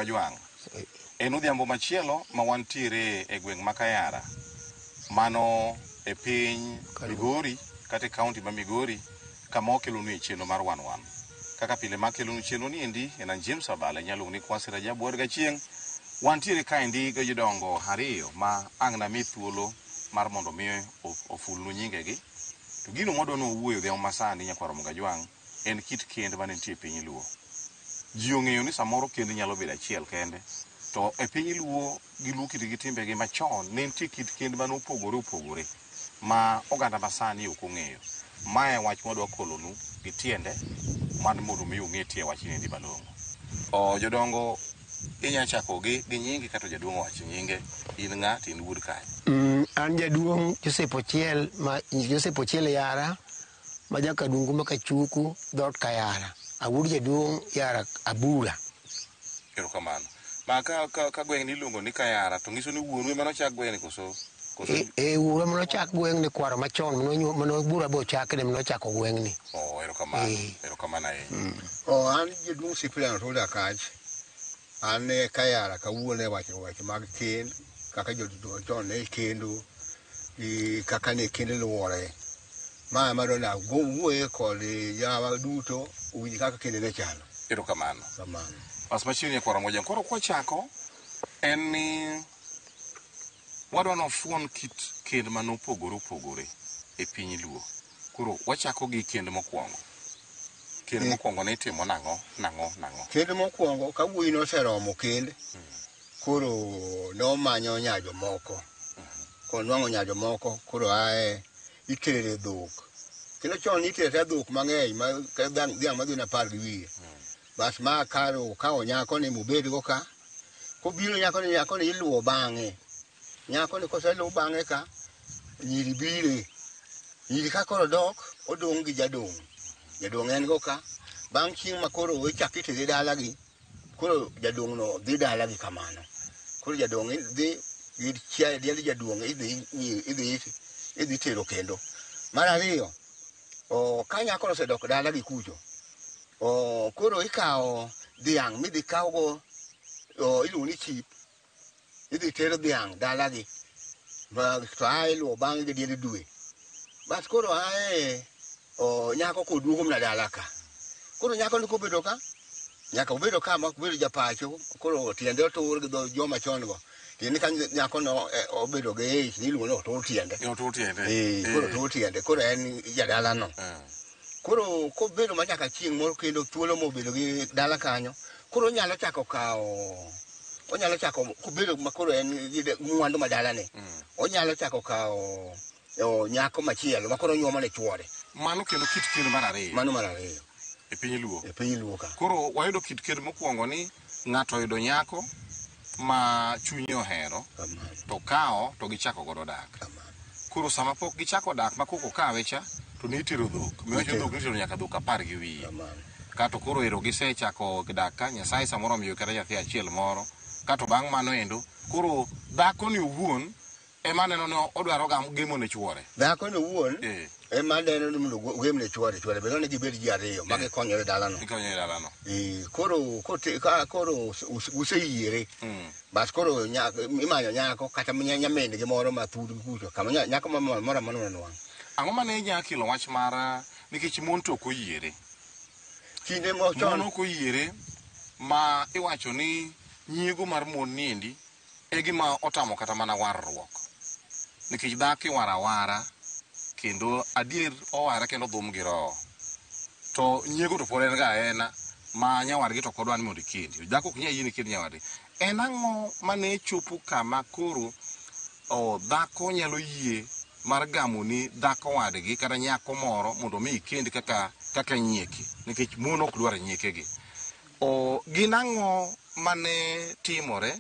Gajwang'. En odhiambo machielo ma wantiere e gweng' ma Kayara, mano e piny Migori kata e kaunti ma Migori kama wakelonu e chenro mar wan wan. Kaka pile ma kelonu chenro ni endi en an James Abala inyalo ni Kwasi Rajabu wuod Gachieng'. Wantiere kaendi gi jodongo ariyo ma ang' nami thuolo mar mondo mi ofulnu nyingegi. To gino mwadwa ni wawuoye odhiambo masani nyakwar Ramogi Ajwang' en kit kend mane nitie e piny Luo. Ji ong'eyo ni samoro kend nyalo bedo achiel kende, to e piny Luo gi Luo kitgi gi timbegi machon ne nitie kit kend mane opogore opogore ma oganda masani ok ong'eyo. Mae e wach mwadwa kolonu gi tiende mar mondo mi ung'e tie wachni endi malong'o. O, jodongo inya chako gi nyingi kato jaduong' owach nyinge, in ng'a to in wuod kanye? An jaduong' Joseph Ochiel ma Joseph Ochiel Yara ma jakadungu ma Kachuku dhoot Kayara. Awuod jaduong' Yara Abura. Erokamano. Ma ka gweng' ni iluongo ni Kayara to nyiso ni wuonu ema nochak gweng'ni koso? Koso? E wuora ema nochak gweng'ni kwaro machon mane Abura be ochakne ema nochako gweng'ni. Oh, erokamano. Erokamano ahinya. Oh, an jaduong' Cyprian Otodo Akach. An e Kayara kawuono e wacho weche mag kend, kaka jochon ne kendo, gi kaka ne kend luwore. Ma ema adwa ni awuoye kod jawa duto owinj kaka kend ne chalo. Erokamano. Kamano. Bas machiegni e kwaro moja. Koro kwachako en ni wadwa ni wafuon kit kend mane opogore opogore e piny Luo. Koro wachako gi kend mokwongo. Kend mokwongo ne itimo nang'o, nang'o, nang'o? Kend mokwongo ka wuoyi noseromo kend, koro nomanyo nya jomoko. Konwang'o nya jomoko, koro ae itere dhok. Kendo chon nitere ta dhok mang'eny ma ka dhiang' madhi na 10 gi wiye. Bas ma karo okawo nyako ni mobedgo ka. Kobiro nyako ni nyako ni iluwo bang'e. Nyako ni koseluw bang'e ka, nyiri bire. Nyiri ka koro dok, odong' gi jadong'. Jadong' en go ka. Bang' chieng' ma koro ichak itere dalagi, koro jadong' no dhi dalagi kamano. Koro jadong' dhi gi chiaye diend jaduong' idhi tero kendo. Mar ariyo, ka nyako osedok dalagi kucho, koro ikawo dhiang' midhi kawgo, iluongo ni chip. Idhi ter dhiang' dalagi. To ae iluwo bang'e gi diend dwe. Bas koro ae nyako koduogo mana dala ka. Koro nyako ni kobedo ka, nyaka obedo ka ma obedo japacho, koro tiende otur gi dho joma chon go. Tiende ka nyako no obedo gi ich ni iluongo ni otur tiende. Otur tiende. Koro otur tiende, koro en jadala no. Koro kobedo ma nyaka chieng' moro kendo thuolo mobedo gi dala kanyo, koro onyalo chako kawo, onyalo chako kobedo ma koro en gi mwandu ma dalane. Onyalo chako kawo nyako machielo ma koro onyuomo ne chuore. Mano kendo kit kend mar ariyo. Mano mar ariyo. E piny Luo. E piny Luo ka. Koro wayudo kit kend mokwongo ni ng'ato oyudo nyako ma chunye ohero, to kawo to gichako godo dak. Koro sama pok gichako dak ma koko kawe cha, to ne itero dhok. Miwacho dhok nitero nyaka dhok 10 gi wiye. Kato koro ero gisechako dak ka, Nyasaye samoro omiyo kata nyathi achiel moro. Kato bang' mano endo, koro dhako ni owuon ema neno ni odwaro gemo ne chuore. Dhako ni owuon ema neno ni mondo ogem ne chuore, chuore be ni gibed ji ariyo ma gikonyore dalano. Gikonyore dalano. Koro kote, ka koro useyiere. Bas koro imanyo nyako kata nyamin gi moro ma thurgi kucho, kama nyako moro amora nonwang'. Ang'o mane nya kelo wach mar nikech mon to ok oyiere? Kinde machon Mon ok oyiere ma iwacho ni nyiego mar mon niendi e gima otamo kata mana warruok. Nikech dhako iwaro awara kendo adier oware kendo dhum gi roho. To nyiego to pod en ga aena ma nyawadgi to ok odwa ni mondo ikendi. Dhako ok nyal yie ni ikend nyawadgi. En ang'o mane chopo kama koro dhako nyalo yie mar gamo ni dhako wadgi kata nyako moro mondo mi ikend kaka nyieke, nikech mon ok dwar nyiekegi. Gin ang'o mane timore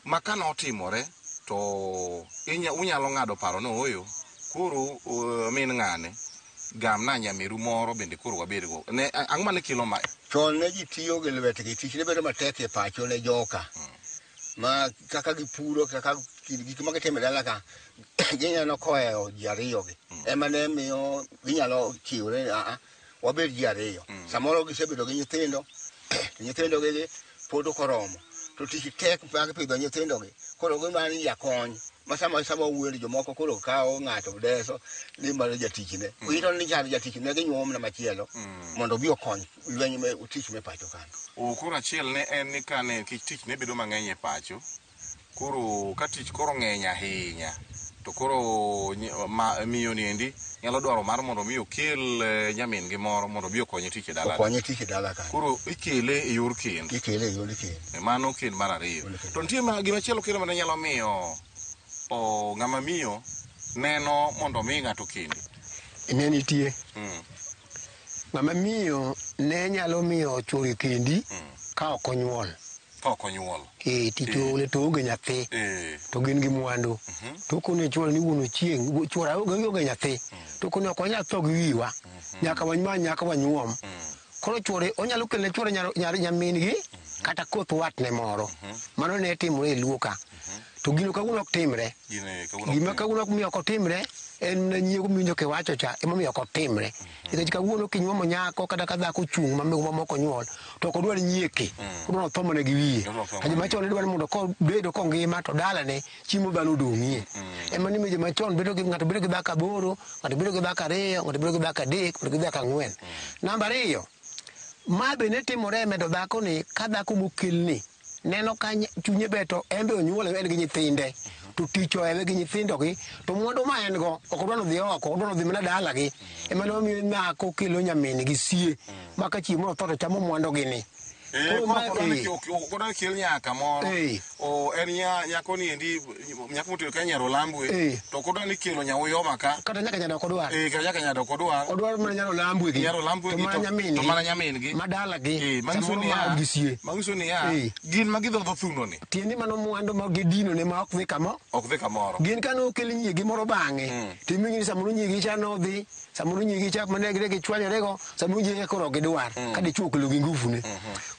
ma ka notimore to unyalo ng'ado paro ni ooyo, koro min ng'ane gamna nyameru moro bende koro wabedgo. Ne, ang'o mane kelo mae? Chon ne ji tiyo gi lwetgi, tich ne bedo matek e pacho ne joka. Ma kaka gipuro, kaka gik ma gitimo e dala ka, ginyalo kohewo ji ariyo gi. Ema ne miyo ginyalo chiwore ni, wabed ji ariyo. Samoro gisebedo gi nyithindo, to nyithindo gi pod ok oromo. To tich tek mag pidho nyithindogi. Koro gimani jakony. Ma sama sama wuoyo jomoko koro kawo ng'ato deso ni mar jatichne. Wito ni char jatichne ginyuomo mana machielo mondo obi okony lweny me tich me pacho kanyo. Koro achiel ne en ni kane nikech tich ne bedo mang'eny e pacho, koro ka tich koro ng'eny ahinya to koro miyo ni endi nyalo dwaro mar mondo mi okel nyamin gi moro mondo obi okonye tich e dala. Okonye tich e dala kanyo. Koro ikele e yor kend. Ikele e yor kend. Mano kend mar ariyo. To nitie gima chielo kendo mane nyalo miyo ng'ama miyo neno mondo mi ng'ato kendi. Ne nitie. Ng'ama miyo ne nyalo miyo chuore kendi ka ok onyuol. Ka ok onyuol. Tichule to onge nyathi. To gin gi mwandu. To kone chuore ni wuon ochieng', chuora onge nyathi. To kone ok wanyal tho gi wiwa. Nyaka wanyman, nyaka wanyuom. Koro chuore onyalo kelne chuore nyamin gi kata koth watne moro. Mano ne timore e Luo ka. To gino kawuono ok timre. Gima kawuono ok miyo ok otimre en mana nyiego miwinjo kiwacho cha emomiyo ok otimre. Nikech kawuono kinyuomo nyako kata ka dhako ochung' ma mamoko onyuol to ok odwar nyieke. Odwaro tho mana gi wiye. To joma chon ne dwaro mondo kobedo kongima to dalane chiemo dhano odong'ie. Ema ni joma chon bedo gi ng'ato bedo gi dhako 8, ng'ato bedo gi dhako 2, ng'ato bedo gi dhako 3, ng'ato gi dhako 4. Namba 2, ma be ne timore e medo dhako ni ka dhako mokelni neno ka chunye beto en be onyuole en gi nyithinde to tich ohewe gi nyithindogi to mwandu ma en go ok odwa nodhi oko, odwa nodhi mana dalagi. Ema nomiyo nyako kelo nyamin gi sie ma ka chieng' moro otho to chamo mwandugi ni. Koro kel nyaka moro. En nyako ni endi nyako motero ka nyar Olambwe to ok odwa ni kelo nyauyoma ka. Kata nyaka nyado ok odwar. Kata nyaka nyado ok odwar. Odwaro mana nyar Olambwe gi. Nyar Olambwe gi to mana nyamin gi. Ma dalagi. Samoro ma gi sie. Manyiso niya gin ma gidhodho thuno ni. Tiende mano mwandu ma gidino ne ma ok dhi kamo. Ok dhi kamoro. Gin ka nokel nyiegi moro bang'e. To iwinjo ni samoro nyiegi cha nodhi, samoro nyiegi cha mane gichwanyorego, samoro nyiegi koro ok gidwar. Ka dichuo okelo gi ngufu ne.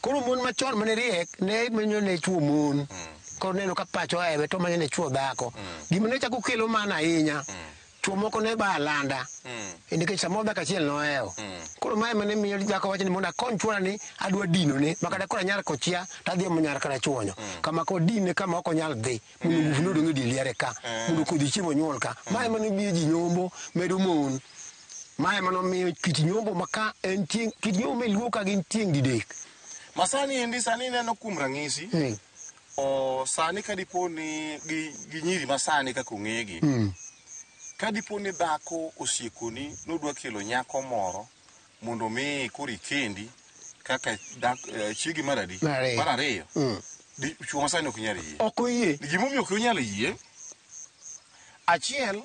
Koro mon machon mane riek ne menyo ne chuo mon. Koro neno ka pacho ohewe to manyo ne chuo dhako. Gima ne chako kelo mana ahinya. Chuo moko ne ba alanda. Nikech samoro dhako achiel nohewo. Koro mae mane miyo dhako wacho ni mondo akony chuora ni adwa dino ne ma kata koro anyar kochia to adhi omo nyar Karachuonyo. Kama kodine kama ok onyal dhi mondo ngufu ne odong' e dier liare ka. Mondo kodhi chiemo onyuol ka. Mae mane miyo ji nyombo medo mon. Mae mane omiyo kit nyombo ma ka en tieng' kit nyombo me Luo ka gin tieng' didek. Masani endi sani ineno kuom ranyisi. Sani ka dipo ni gi nyiri masani kaka ong'egi. Ka dipo ni dhako osiekoni nodwa kelo nyako moro mondo mi koro ikendi kaka chiegi mar adi? Mar ariyo. Chuo masani ok nyal yie. Ok oyie. Gimomiyo ok onyal yie, achiel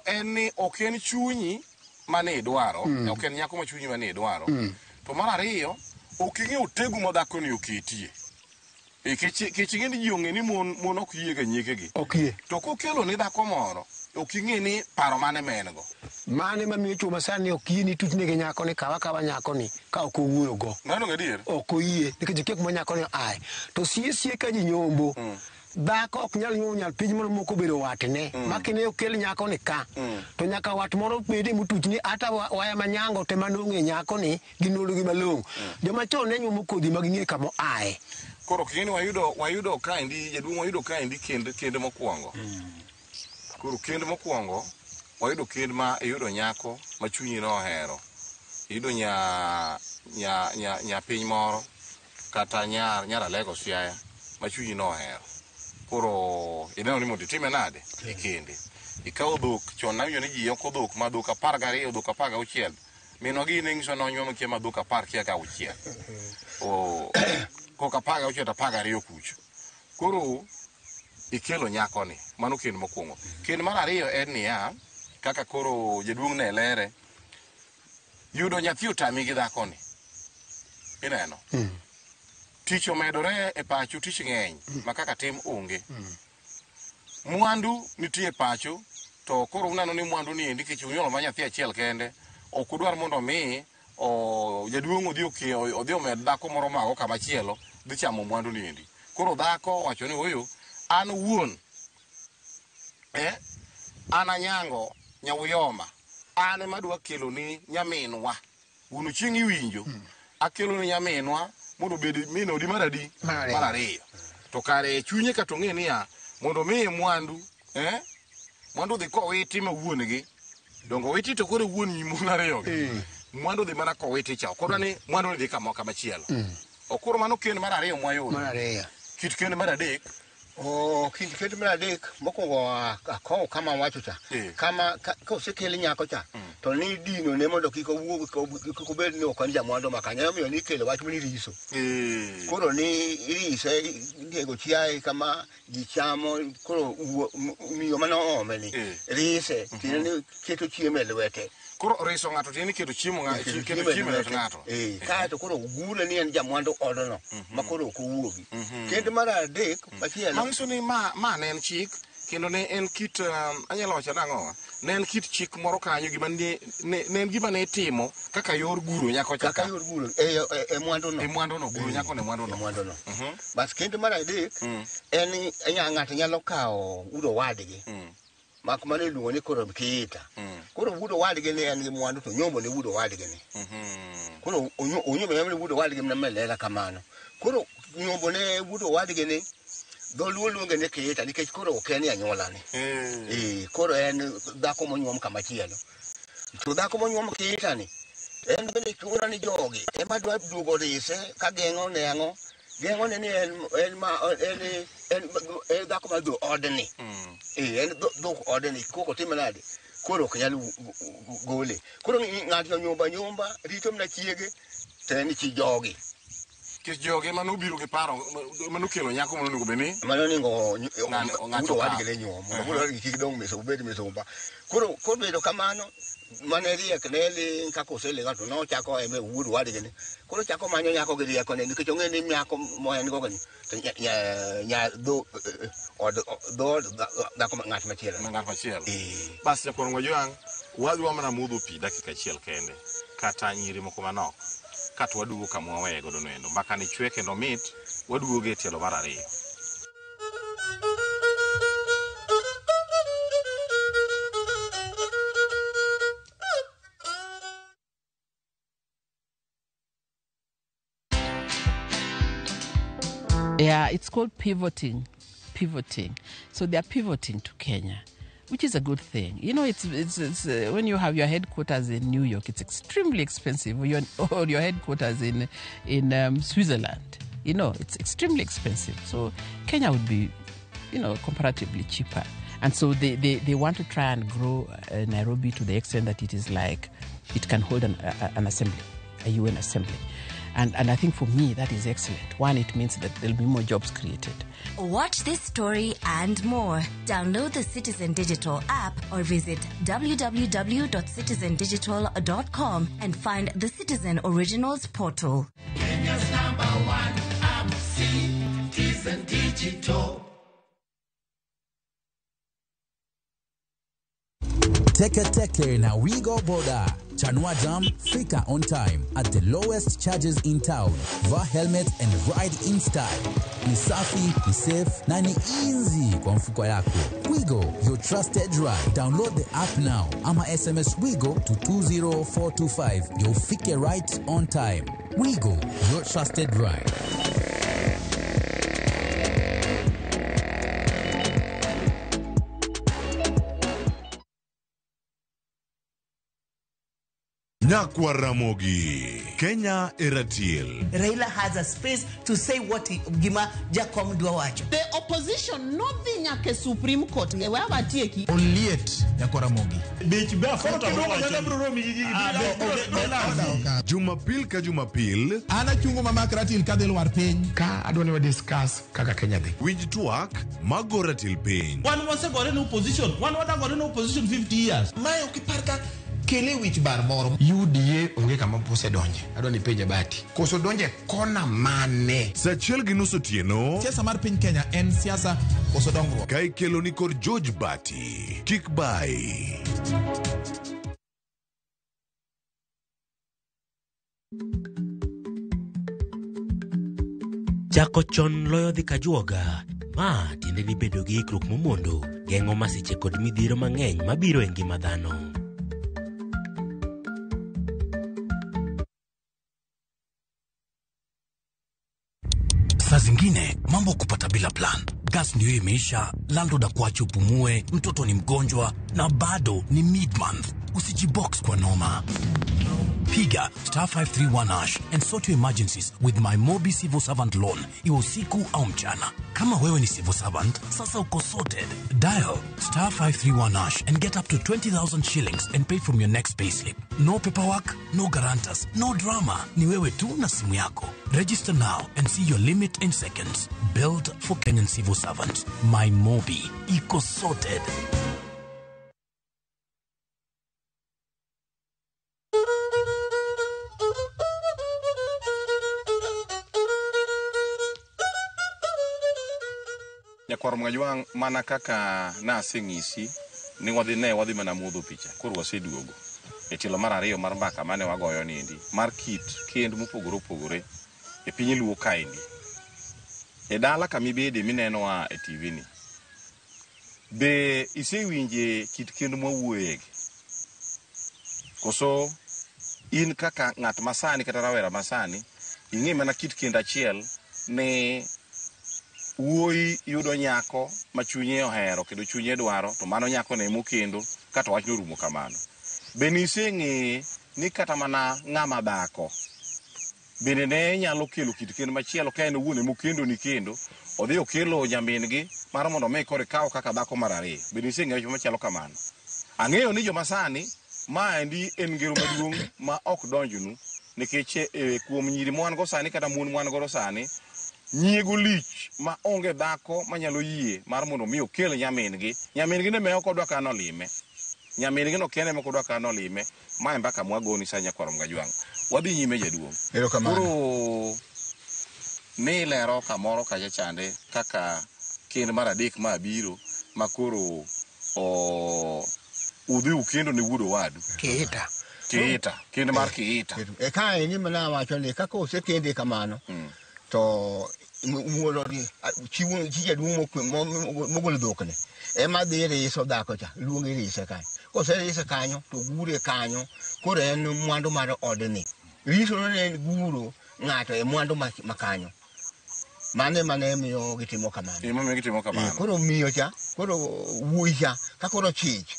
en ni ok en chunyi mane idwaro, ok en nyako ma chunyi mane idwaro. To mar ariyo, ok ing'eyo tegu ma dhako ni oketie. Kech ing'e ni ji ong'e ni mon ok yie ga nyikegi. Ok yie. To kokelo ni dhako moro, ok ing'e ni paro mane ma en go. Mane mamiyo chuo masani ok yie ni tuchne gi nyako ni kawa kawa nyako ni ka ok owuoyo go. Mano adier? Ok oyie nikech okia kuma nyako ni oaye. To sie sie ka ji nyombo, dhako ok nyal nyuomo nyar piny moro mok obedo watne. Ma kine okel nyako ni ka, to nyaka wat moro bede motuchni ata waya manyango te manong'e nyako ni gi nonro gi malong'o. Joma chon ne nyuomo kodhi ma ging'e kama oaye. Koro king'e ni wayudo kaendi jaduong' wayudo kaendi kend mokwongo. Koro kend mokwongo wayudo kend ma iyudo nyako ma chunyi nohero. Iyudo nya piny moro kata nyar Alego Siaya ma chunyi nohero. Koro ineno ni mondo itime nade? Ikende. Ikawo dhok, chon nawinjo ni ji yoko dhok ma dhok 12, dhok 16. Minwa gi ne nyiso nonyuomo kia ma dhok 10 kia ka 6. Koka 16 to 12 kucho. Koro ikelo nyakoni, mano kend mokwongo. Kend mar ariyo en niya, kaka koro jaduong' ne lere, yudo nyathi otami gi dhakoni. Ineno? Tich omedore e pacho, tich ng'eny, ma kaka tim onge. Mwandu nitie e pacho, to koro uneno ni mwandu ni endi nikech unyuolo ma nyathi achiel kende, ok udwar mondo mi jaduong' odhi omed dhako moro mago kama chielo dhi chamo mwandu ni endi. Koro dhako wacho ni oyo, an wuon, an Anyango Nyauyoma, an ema adwa kelo ni nyaminwa. Wuon chieng' iwinjo, akelo ni nyaminwa Mondo obed min odi mar adi? Mar ariyo. Mar ariyo. To kare e chunye ka to ong'e niya, mondo omiye mwandu, eh? Mwandu dhi kowiti ma wuon-gi. Dongo owiti to koro wuon nyi mon ariyo gi. Mwandu dhi mana kowiti cha. Ok odwa ni mwandu ni dhi kamoro kamachielo. Okoro mano kend mar ariyo mwayudo. Mar ariyo. Kit kend mar adek. Oh, kit kend mar adek mokwongo akowo kama awacho cha. Kama kosekel nyako cha to ni dino ne mondo kik owuog kik obed ni ok en jamwandu ma kanyo. Emomiyo nikelo wach ni riso. Koro ni irise inego chiaye kama ji chamo koro miyo mane oome ni rise tiende ni keto chiemo e lwete. Koro riso ng'ato tiende ni keto chiemo Keto keto chiemo e chiemo e lwet lwete. ng'ato. Kaeto koro ogure ni en jamwandu odno ma koro ok owuogi. Kend mar adek machielo. Manyiso ni ma ne en chik kendo ne en kit anyalo wacho nang'o? Ne en kit chik moro kanyo gima ne, ne, ne en gima ne itimo kaka yor guro nyako cha. Kaka yor guro e mwandu no. E mwandu no, guro nyako ne mwandu no. E mwandu no. Bas kend mar adek en ni ng'ato nyalo kawo wuod owadgi. Mak mano iluongo ni koro kiita. Koro wuod owadgi ni en gi mwandu to nyombo ne wuod owadgi ni. Koro onyombo ne wuod owadgi mana melela kamano. Koro nyombo ne wuod owadgi ni dholuo luonge ni kiita nikech koro ok en e anyuolane. Koro en dhako monyuom kamachielo. To dhako monyuom kiita ni en bende chuna ni jogi ema dwa duogo rise ka geng'o ne ang'o? Geng'o ne ni en dhako ma dho odni. En dho odni koko time nade? Koro ok nyal gole. Koro ng'ato nyumba nyumba rito mana chiege to en chi jogi. Nikech jogi mane obiro gi paro, mane okelo nyako mane onego bed ni Mane onego ng'ato wuod owadgi okaw. ne nyuom, mondo wuod owadgi kik dong' misumba, obed misumba. Koro kobedo kamano, mane riek ne ling' kaka oseling' to nochako en be wuod owadgi ni. Koro ochako manyo nyako gi riekone nikech ong'e ni nyako ma en go ni to nya dho od dhood dhako ng'at machielo. Ng'at machielo. Bas nyakwar Ngwajwang', wadwa mana modho pi dakika achiel kende kata nyiri moko manok. Kato waduogo kama waweye godo noendo. Mbaka ni chwe kendo mit, waduogo e tielo mar ariyo. Yeah, it's called pivoting. Pivoting. So they are pivoting to Kenya, which is a good thing. It's when you have your headquarters in New York, it's extremely expensive. Or your headquarters in Switzerland, it's extremely expensive. So Kenya would be, comparatively cheaper. And so they want to try and grow Nairobi to the extent that it is like it can hold an assembly, a UN assembly. And I think for me, that is excellent. One, it means that there'll be more jobs created. Watch this story and more. Download the Citizen Digital app or visit www.citizendigital.com and find the Citizen Originals portal. Kenya's number one app, Citizen Digital. Teke Teke na Wigo Boda. Chanua Jam, fika on time at the lowest charges in town. Vaa helmet and ride in style. Ni safi, ni safe na ni easy kwa mfuko yako. Wigo, your trusted ride. Download the app now ama SMS Wigo to 20425. You'll fike right on time. Wigo, your trusted ride. Nyakwa Ramogi, Kenya Eratiel. Raila has a space to say what he, gima Jakom dwa wacho. The opposition nodhi nyaka e Supreme Court e we watieki. Oliet nyakwa Ramogi. Bech be aforo Jumapil ka Jumapil. An achungo mamak ratil kadhi lwar piny. Ka adwa ni wa discuss kaka Kenya dhi. Winj twak mago ratil piny. Wan wasegore ne opposition, wan wadagore ne opposition 50 years. Mae ok ipar ka kele wich bar moro. UDA onge kama osedonje. Adwa ni penje Bati. Koso donje kona mane? Saa achiel gi nus otieno. Siasa mar piny Kenya en siasa koso dongruok. Ka ikelo ni kod George Bati. Kik bai. Chako chon loyo dhi kajuoga. Ma tiende ni bedo gi ikruok momondo geng'o masiche kod midhiero mang'eny mabiro e ngima dhano. Saa zingine mambo kupata bila plan. Gas ndio imeisha, landlord akuache upumue, mtoto ni mgonjwa na bado ni mid-month. Usijibox kwa noma. Piga *531# and sort your emergencies with my Mobi Civil Servant Loan, iwe usiku au mchana. Kama wewe ni civil servant, sasa uko sorted. Dial *531# and get up to 20,000 shillings and pay from your next payslip. No paperwork, no guarantors, no drama. Ni wewe tu na simu yako. Register now and see your limit in seconds. Built for Kenyan civil servants. My Mobi. Iko sorted. Nyakwar Mwajwang', mana kaka naseng'isi ni wadhi ne wadhi mana muodho picha, koro waseduogo e tielo mar ariyo mar mbaka mane wagoyo niendi mar kit kend mopogore opogore e piny Luo kaendi. E dala kamibede minenowa e TV ni, be isewinje kit kend mwawuoyegi? Koso in kaka ng'at masani kata rawera masani, ing'e mana kit kend achiel ni wuoyi yudo nyako ma chunye ohero kendo chunye dwaro, to mano nyako ne mokendo kata wach norumo kamano. Be niseng'e ni kata mana ng'ama dhako bende ne nyalo kelo kit kend machielo ka en owuon emokendo ni kendo odhi okelo nyamin-gi mar mondo mi koro ikaw kaka dhako mar ariyo. Be niseng'eyo wach machalo kamano? Ang'eyo ni joma sani maendi en ngero maduong' ma ok donjnu nikech kuom nyiri mwan go sani kata mon mwan godo sani nyiego lich ma onge dhako manyalo yie mar mondo mi okel nyamin-gi. Nyamin-gi ne me ok odwa ka nolime. Nyamin-gi no kende ema ok odwa ka nolime. Ma e mbaka mwagoni sa nyakwar Mgajwang'. Wadhi nyime jaduong'. Erokamano. Koro nilero kamoro kacha chande kaka kend mar adek ma biro ma koro udhi ukendo ne wuod owadu. Kiita. Kiita. Kend mar kiita. E kaendi mana awacho ni kaka osekende kamano to wuoro-gi chi jaduong' mogolo dhokne ema dhi riso dhako cha, luonge rise kanyo. Koserise kanyo to gure kanyo, koro en mwandu mar odni. Riso no ne en guro ng'ato e mwandu ma kanyo. Mano ema ne miyo gitimo kamano. Ema miyo gitimo kamano. Koro miyo cha, koro wuoyi cha, ka koro chich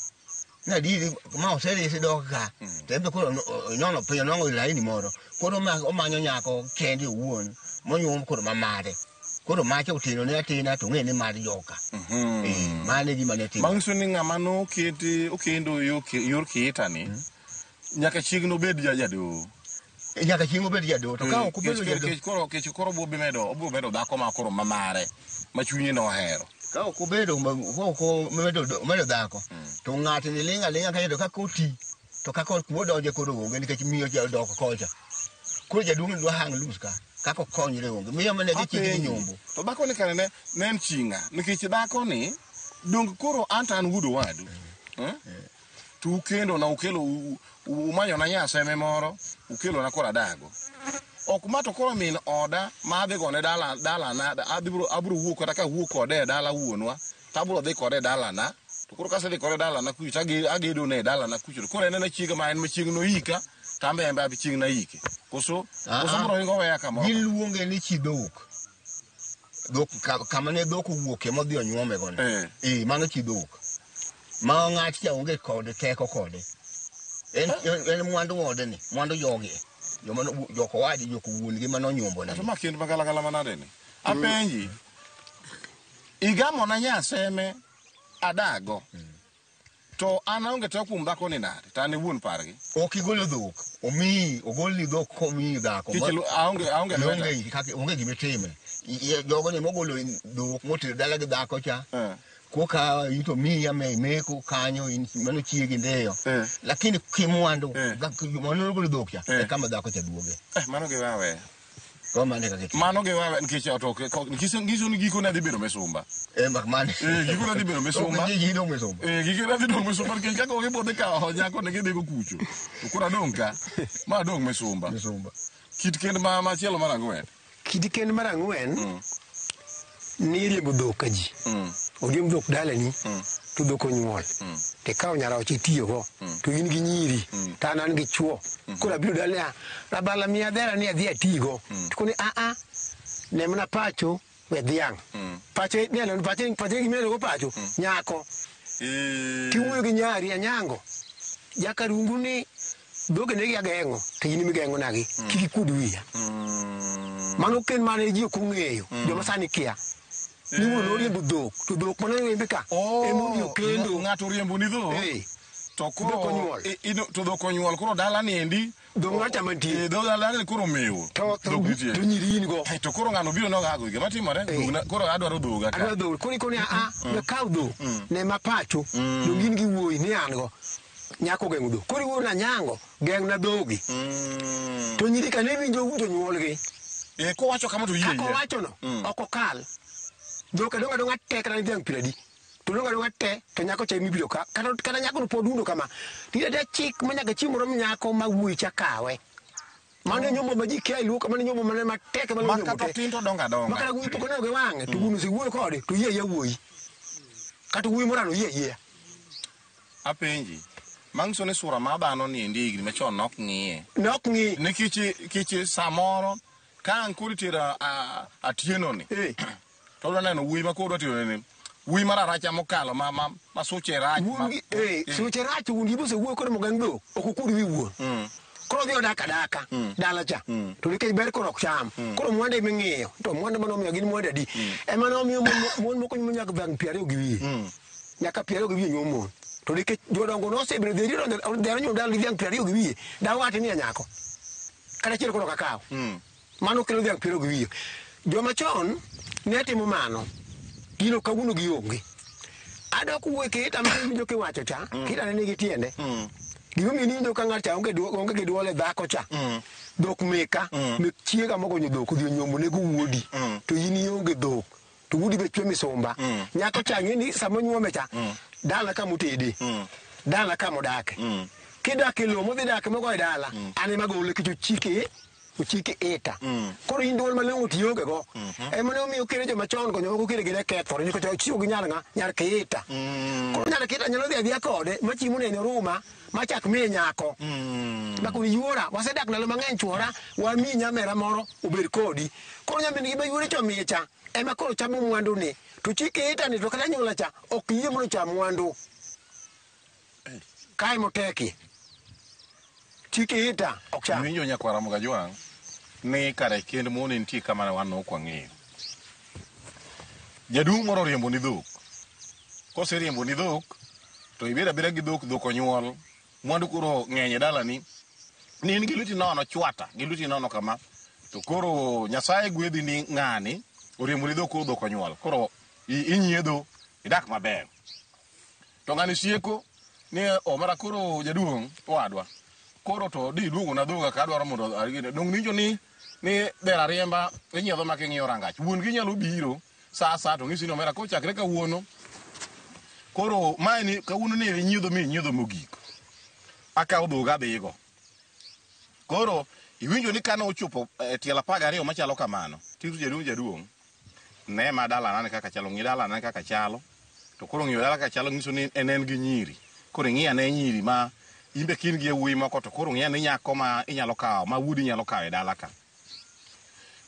na diri ma oserisi dok ka, to en be koro onyono piny onwang'o laini moro, koro omanyo nyako kende owuon monyuom koro ma mare. Koro macha otenone atena to ong'e ni mar joka. Mano e gima ne timore. Manyiso ni ng'ama noketi okendo yor kiita ni nyaka chieng' nobed jadoho. Nyaka chieng' obed jadoho. To ka ok obedo jadoho, Kech koro obiro medo dhako ma koro ma mare ma chunye nohero. Ka ok obedo ka ok omedo dhako, to ng'ato ni ling' aling'a kanyo, to kaka oti to kaka kuma odonje koro onge nikech miyo cha odok kocha. Koro jaduong' dwa hang loose ka kaka okonyre onge. Miyo mane dhi chiegni nyombo. To dhako ni kare ne en chinga nikech dhako ni dong koro an to an wuod owadu. To ukendo na ukelo umanyona nyaseme moro ukelo na koro adago. Ok ma to koro min oda ma adhi gone dala dalana abiro wuok kata ka wuok kode e dala wuonwa to abiro dhi kode e dalana, to koro kasedhi kode e dalana kucho to agedone e dalana kucho, to koro en ena chiega ma en ma chieng' noika to an be en be chieng' naike. Koso biro ringo weya kamoro. Giluonge ni chi dhok. Dhok kama ne dhok owuoke modhi onyuome go. Mano chi dhok. Ma ng'at cha onge kode teko kode. En mwandu odni, mwandu jogi. Joma jok owadi jok wuon gi mano nyombo ne. To ma kend magalagala manade ni? Apenji. Igamona nyaseme adago. To an aonge teko kuom dhako ni nade? To an e wuon pargi. Ok igolo dhok. Omiyi, ogolni dhok komiyi dhako. Aonge lweta. Onge gima itime. Jogo ni mogolo dhok motero dala gi dhako cha. Koka in to miyi ame meko kanyo in mano chiegi ndeyo. Lakini kimwandu mano ogolo dhok cha e kama dhako cha duoge. Mano gi wawe. Ko mane kaka itimo. Mano gi wawe nikech otok nyiso ni giko ne dhi bedo misumba. Mak mane. Giko ne dhi bedo misumba. Ok gi dong misumba. Giko ne dhi dong misumba nikech kaka gibiro dhi kawo nyako ne gidhi go kucho. To koro adong' ka. Ma adong' misumba. Misumba. Kit kend ma machielo mar ang'wen. Kit kend mar ang'wen ni riembo dhok ka ji. Oriemb dhok dalani to dhok onyuol. To ikawo nyaroch itiyogo to in gi nyiri to an gi chuo. Koro abiro dalani, rabala miya dhera ni adhi atigo. To koni a Ne mana pacho we dhiang'. Pacho neno pacho pacho gimelo go pacho nyako. Kiwuoyo gi nyari anyango. Jakarungu ni dhoge ne geng'o to in migeng'o nagi kik ikud wiya. Mano ken mane ji ok ong'eyo joma sani kia. Ni wuon oriembo dhok to dhok mane oriembe ka emomiyo kendo ng'ato oriembo ni dhok to koro to dhok onyuol koro dala ni endi dhok ng'acha mantie dhok dala ni koro mewo to to nyiri in go to koro ng'ano biro nogago gima timore koro adwaro dhoga ka adwaro dhok koro ikoni a we kaw dhok ne ma pacho to gin gi wuoyi ni an go nyako geng'o dhok koro iwuoyo na nyango geng' na dhogi to nyiri ka ne winjo jonyuolgi kowacho kama to yie kaka owachono ok okal dhok adong' adong'a te kata ni dhiang' piero adi to dong' adong'a te to nyako cha emibiro ka kata nyako no pod undo kama tiyade chik ma nyaka chieng' moro nyako ma wuoyi cha kawe mano nyombo ma ji kia e luo mano nyombo mane matek mano nyombo te kata tin to donga donga ma kata wuoyi pok oneno gi wang'e to wuon osewuoyo kode to yie yie wuoyi kata wuoyi morano yie yie apenji manyiso ni sura ma dhano ni endi higni machon nok ng'iye nok ng'i nikech samoro ka ang' koro itero Atieno ni to odwa neno wuoyi ma koro odwa tero ni wuoyi mar aracha mokalo ma suche rach suche rach wuon gi bosewuoyo kode mogeng' dhok ok okud wi wuon koro odhi odak adaka dala cha to nikech ber koro ok cham koro mwande eming'iyo to mwande manomiyo gin mwande adi ema nomiyo mon moko nyumo nyaka dhiang' 20 gi wiye nyaka 20 gi wiye nyumo mon to nikech jodongo nosebedo dhero nyumo dala gi dhiang' 20 gi wiye dawati ni nyako kata achiel koro kakaw mano kelo dhiang' 20 gi wiye joma chon ne timo mano gino kawuono gionge adok wuoyo kita ma iwinjo kiwacho cha kita ne nigi tiende gimomiyo niwinjo ka ng'ato cha onge gi duol e dhako cha dhok meka mek chiega mogonyo dhok odhi onyombo nego wuodi to in ionge dhok to wuodi be chwe misumba nyako cha ng'e ni sama onyuome cha dala kamotede dala kamodake kidak e lowo modhi dak mogo e dala an ema gole nikech ochike ita koro in duol malong'o to ionge go ema ne omiyo kere joma chon go jomoko kere gi ne kethore nikech ochiwo gi nyar ng'a nyar kiita koro nyar kiita nyalo dhi adhiya kode ma chiemo nene ruma machak miye nyako makoni yuora wasedak ndalo mang'eny chuora wamiyi nyamera moro obed kodi koro nyamin gi ma yuore cha omiye cha ema koro chamo mwandu ni to chike ita ni to kata anyuola cha ok yie mondo ocham mwandu kae moteki chike ita ok cham. Winjo nyakwara Mogajwang' ni kare kend mon nitie kama wan ok wang'eyo. Jaduong' moro oriembo ni dhok. Koseriembo ni dhok to ibedo abeda gi dhok, dhok onyuol. Mwandu koro ng'eny e dalani. Ni in gi lweti nono chwata, gi lweti nono kama. To koro Nyasaye gwedhi ni ng'ani oriembo ni dhok koro dhok onyuol. Koro inyiedho idak maber. To ng'ani sieko ni omera koro jaduong' owadwa. Koro to di duogo na dhoga ka adwaro mondo dong ninjo ni ber ariemba inyiedho ma king'iyo rangach. Wuon gi nyalo biro sa to ng'isi ni omera kochakre kawuono. Koro mae ni kawuono ni inyiedho mi inyiedho mogik. Akawo dhoga adhigo. Koro iwinjo ni kane ochopo e tielo 12 machalo kamano. Tiru jaduong' ne ma dalana ni kaka chalo, ng'i dalana kaka chalo. To koro ng'iyo dala kaka chalo ng'iso ni en gi nyiri. Koro ing'i ane nyiri ma imbe kin gi wuoyi moko to koro ng'i ane nyako ma inyalo kawo ma wuodi nyalo kawo e dala ka.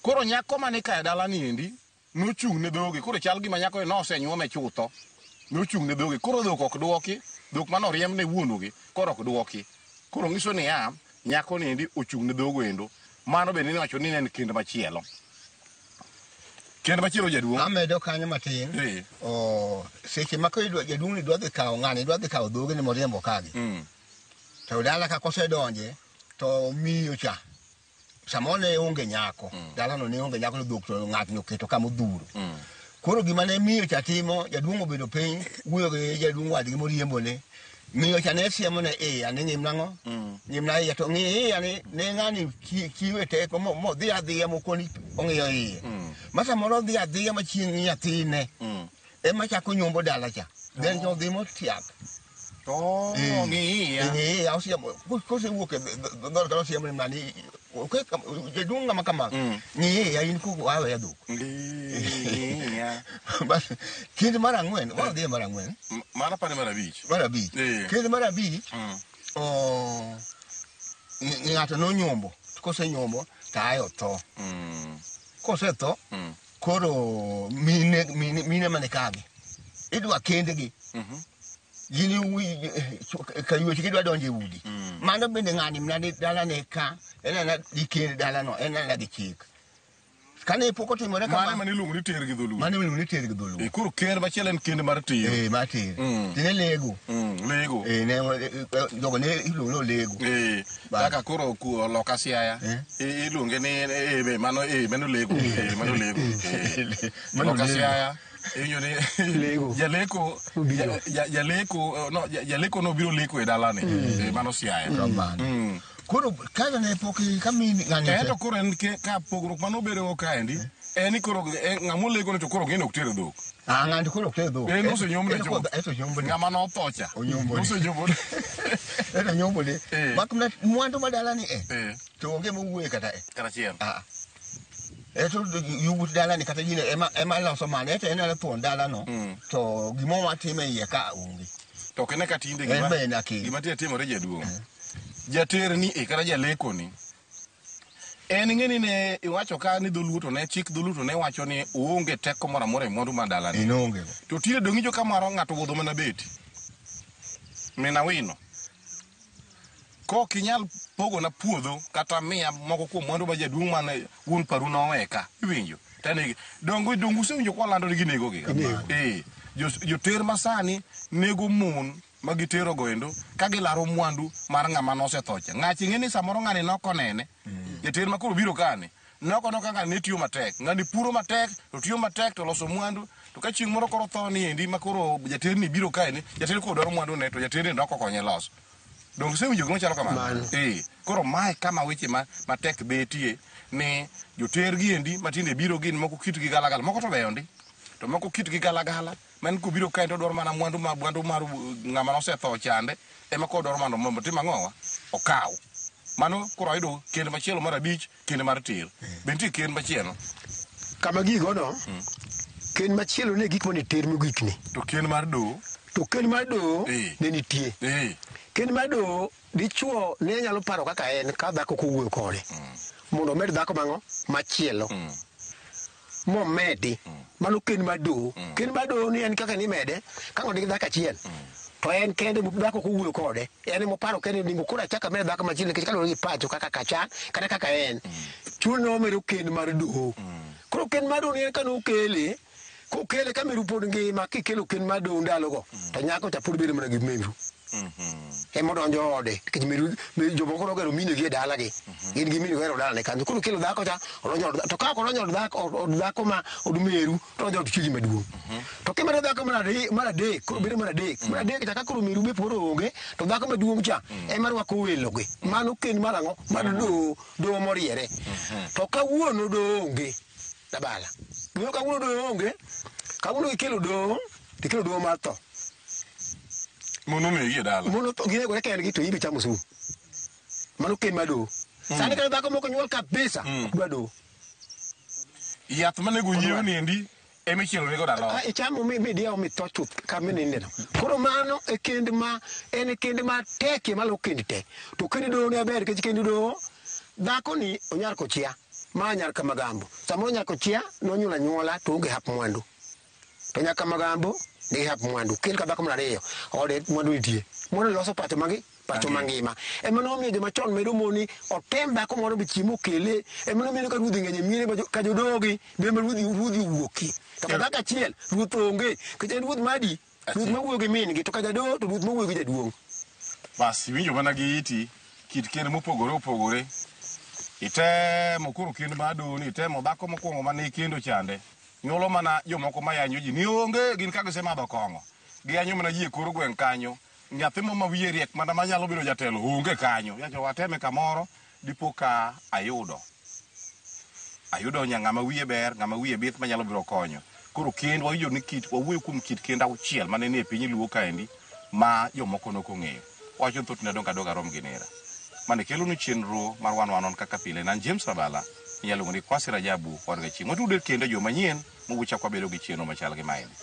Koro nyako mane kawo e dala ni endi nochung' ne dhoge. Koro chal gima nyako ni nosenyuome chutho. Nochung' ne dhoge. Koro dhok ok duoki. Dhok mane oriemb ne wuonogi koro ok duoki. Koro ng'iso niya nyako ni endi ochung' ne dhogo endo. Mano bende niwacho ni ne en kend machielo. Kend machielo jaduong'. Amedo kanyo matin. Seche ma koro jaduong' ni dwa dhi kawo ng'ani dwa dhi kawo dhoge ni moriembo kagi. To dala ka kosedonje to miyo cha samoro ne onge nyako. Dalano ne onge nyako to dhok to ng'atni oketo kama odhuro. Koro gima ne miyo cha timo jaduong' obedo piny wuoyo gi jaduong' wadgi moriembone. Miyo cha ne siemo ne iya ni ng'im nang'o? Ng'im na iya to ng'i iya ni ne ng'ani chiwe teko modhi adhiya mokoni ong'iyo iye. Ma samoro odhi adhiya ma chieng' nyathine ema chako nyombo dala cha. Then to odhi motiak. Ng'i iya. Ng'i iya osiemo kosewuok e dhoot kata osiemo ni mani jaduong' ng'ama kama ng'i iya in koko aweya dhok. Ng'i iya. Bas kinde mar 4 wadhi mar 4. Mano apani mar 5. Mar 5. Kinde mar 5 ng'ato nonyombo to kosenyombo to ae otho. Kosetho koro mine mane kagi idwa kendgi. Gini kayuoch gidwa donjo e udi. Mano bende ng'ani mane dalane ka en ana gi kend dalano en ana gi chik. Kane pok otimore kama. Mano mane iluongo ni ter gi dholuo. Mano iluongo ni ter gi dholuo. Koro kend machielo en kend mar ter. Mar ter. Tine lego. Lego. Ne jogo ne iluongo ni lego. Kaka koro loka Siaya. Iluonge ni mano mano lego. Mano lego. Loka Siaya. Lego. Jaleko jaleko no jaleko no biro leko e dalane. Mano Siaya. Koro kae ne pok ka min ng'ani to koro en ka pogruok mano bedo kaendi en ni koro ng'ama olego ni to koro ng'e ni ok ter dhok. Ng'ani koro ok ter dhok. En osenyombne chuth. Ng'ama notho cha. Osenyombone. En onyombone. Mak mana mwandu ma dalani to onge mowuoye kata Kata achiel. Eto yugut dalani kata gine ema loso mane eto en ala thuon dalano to gimo watime iye ka onge. To kene ka tinde gima tinde timore jaduong'. Jater ni kata jaleko ni en ing'e ni ne iwacho ka ni dholuo to ne chik dholuo to ne wacho ni oonge teko moro amora e mwandu mar dalani. En onge. To tinde dong' iwinjo ka moro ng'ato wuodho mana beti. Mina wino. Kok inyal pogona puodho kata miya moko kuom mwandu ma jaduong' mane wuon paru noweka. Iwinjo? Tanegi. Dongo usewinjo kwalando ni ginego gi. Joter masani nego mon ma gitero goendo ka gilaro mwandu mar ng'ama nosetho cha. Ng'achi ing'e ni samoro ng'ani nokonene. Jater ma koro biro kani. Nokono ka ng'ani ne tiyo matek. Ng'ani puro matek, to tiyo matek to loso mwandu. To ka chieng' moro koro tho ni endi ma koro jater ni biro kaeni, jater koro dwaro mwandu ne to jater ni nokokonye loso. Donge usewinjo gima chalo kamano? Koro mae kama weche matek betie ni joter gi endi matinde biro gin moko kitgi galagala, moko to beyo ndi. To moko kitgi galagala, man kobiro kae to dwaro mana mwandu mar ng'ama nosetho chande, ema koro dwaro mondo otim ang'owa? Okaw. Mano koro ayudo kend machielo mar abich, kend mar ter. Be nitie kend machielo? Kama gigo no, kend machielo ne gik mane ter mogik ni. To kend mar doho? To kend mar doho ne nitie. Kend mar doho, dichuo ne nyalo paro kaka en ka dhako kowuoyo kode. Mondo omed dhako mang'o? Machielo. Momedi. Mano kend mar doho. Kend mar doho ni en kaka nimede, ka ng'ato nigi dhako achiel. To en kende dhako kowuoyo kode. En emoparo kende ni koro achako amed dhako machielo nikech kaluwore gi pacho kaka kachan kata kaka en. Chuno ne omedo kend mar doho. Koro kend mar doho ni en kanokele, kokele ka meru pod ngima kikelo kend mar doho ndalogo, to nyako cha pod bedo mana gi meru. Ema odonjo ode nikech meru jomoko nogero minegi e dalagi. Gin gi minegi ohero dalane kanyo. Koro kelo dhako cha odonjo od to ka ok odonjo od dhako od dhako ma od meru to odonjo od chiegi maduong'. To kimedo dhako mar adek koro bedo mar adek. Mar adek cha ka koro meru be pod onge to dhako maduong' cha ema rwako welogi. Mano kend mar ang'o? Mar doho, doho moriere. To kawuono doho onge Dabala. Gima kawuono doho onge, kawuono ikelo doho, tikelo doho mar tho. Mondo onegi e dala. Mondo ginegore kendgi to in be chamo sum. Mano kend mar doho. Sani kata dhako moko nyuol kabisa, ok dwa doho. Yath manego nyiew ni endi ema ichielo nego dala. Ichamo midiewo mitho chuth kama ininde no. Koro mano e kend ma en kend ma tekie malo kend te. To kend doho ne ber nikech kend doho dhako ni onyar kochia ma nyar Kamagambo. Samoro nyar kochia nonyuolo anyuola to onge hap mwandu. To nyar Kamagambo nigi hap mwandu. Kel ka dhako mar ariyo ode mwandu nitie. Mwandu loso pacho magi pacho mangima. Ema nomiyo joma chon medo moni otem dhako moro be chiemo okele. Ema nomiyo ka ruodhi ng'eny e miere ka jodogi be ema ruodhi owuoki. To ka dhako achiel ruoth onge. Nikech en ruoth madi? Ruoth mawuoyo gi min gi to ka jadoho to ruoth mawuoyo gi jaduong'. Bas iwinjo mana gi iti kit kend mopogore opogore. Itemo koro kend mar doho ni itemo dhako mokwongo mane ikendo chande. Nyuolo mana jomoko mayanyo ji ni onge gin ka gisemadho kong'o. Giyanyo mana ji e kor gweng' kanyo. Nyathi mo ma wiye riek mana manyalo bedo jatelo onge kanyo. Yacho wateme kamoro dipo ka ayudo. Ayudo ng'ama wiye ber, ng'ama wiye bith manyalo biro konyo. Koro kend wawinjo ni kit wawuoyo kuom kit kend auchiel mane nie piny Luo kaendi ma jomoko nok ong'eyo. Wacho thothne adong' adoga rom gi nera. Mane kelonu chenro mar wan wanon kaka pile. Nan James Rabala, inyalo luongo ni Kwasi Rajabu wan ga chieng'. Watude kendo juma manyien mowuok chak wabedo gi chenro machal gi maendi.